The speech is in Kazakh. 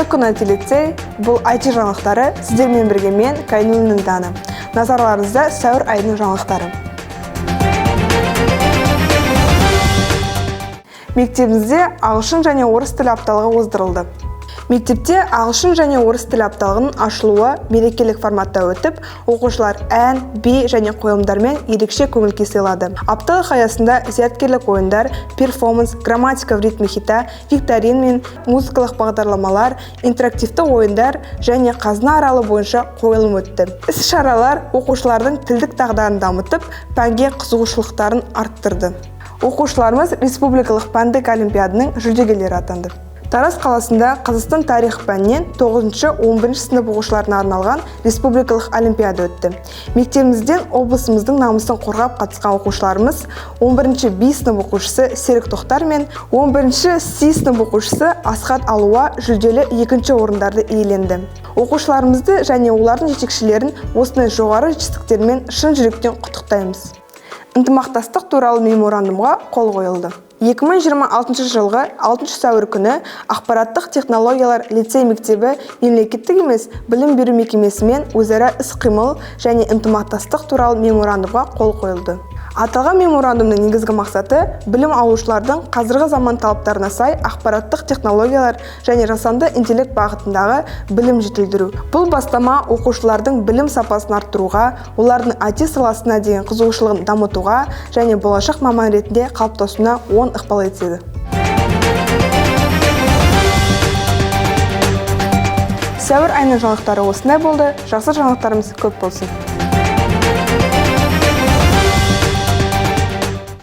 Қайырлы күн, IT лицей! Бұл IT жаңалықтары, сіздермен бірге мен, Кайнуллина Дана. Назарларыңызда сәуір айының жаңалықтары. Мектебімізде ағылшын және орыс тілі апталығы оздырылды. Мектепте ағылшын және орыс тілі апталығының ашылуы мерекелік форматта өтіп, оқушылар ән, би және қойылымдармен ерекше көңіл күй сыйлады. Апталық аясында зияткерлік ойындар, перформанс, грамматика в ритме хита, викторин мен музыкалық бағдарламалар, интерактивті ойындар және қазына аралы бойынша қойылым өтті. Іс-шаралар оқушылардың тілдік дағдарын дамытып, пәнге қызығушылықтарын арттырды. Оқушыларымыз республикалық пәндік олимпиаданың жүлдегерлері атанды. Тараз қаласында Қазақстан тарих пәнінен 9-11 сынып оқушыларына арналған республикалық олимпиада өтті. Мектебімізден облысымыздың намысын қорғап қатысқан оқушыларымыз 11 Б сынып оқушысы Серік Тоқтар мен 11 С сынып оқушысы Асхат Алуа жүлделі екінші орындарды иеленді. Оқушыларымызды және олардың жетекшілерін осындай жоғары жетістіктермен шын жүректен құттықтаймыз. Ынтымақтастық туралы меморандумға қол қойылды. 2026 жылғы 6 сәуір күні Ақпараттық технологиялар лицей мектебі мемлекеттік емес білім беру мекемесімен өзара іс-қимыл және ынтымақтастық туралы меморандумға қол қойылды. Аталған меморандумның негізгі мақсаты – білім алушылардың қазіргі заман талаптарына сай ақпараттық технологиялар және жасанды интеллект бағытындағы білім жетілдіру. Бұл бастама оқушылардың білім сапасын арттыруға, олардың IT саласына деген қызығушылығын дамытуға және болашақ маман ретінде қалыптасуына оң ықпал етеді. Сәуір айының жаңалықтары осындай болды. Жақсы жаңалықтарымыз көп болсын.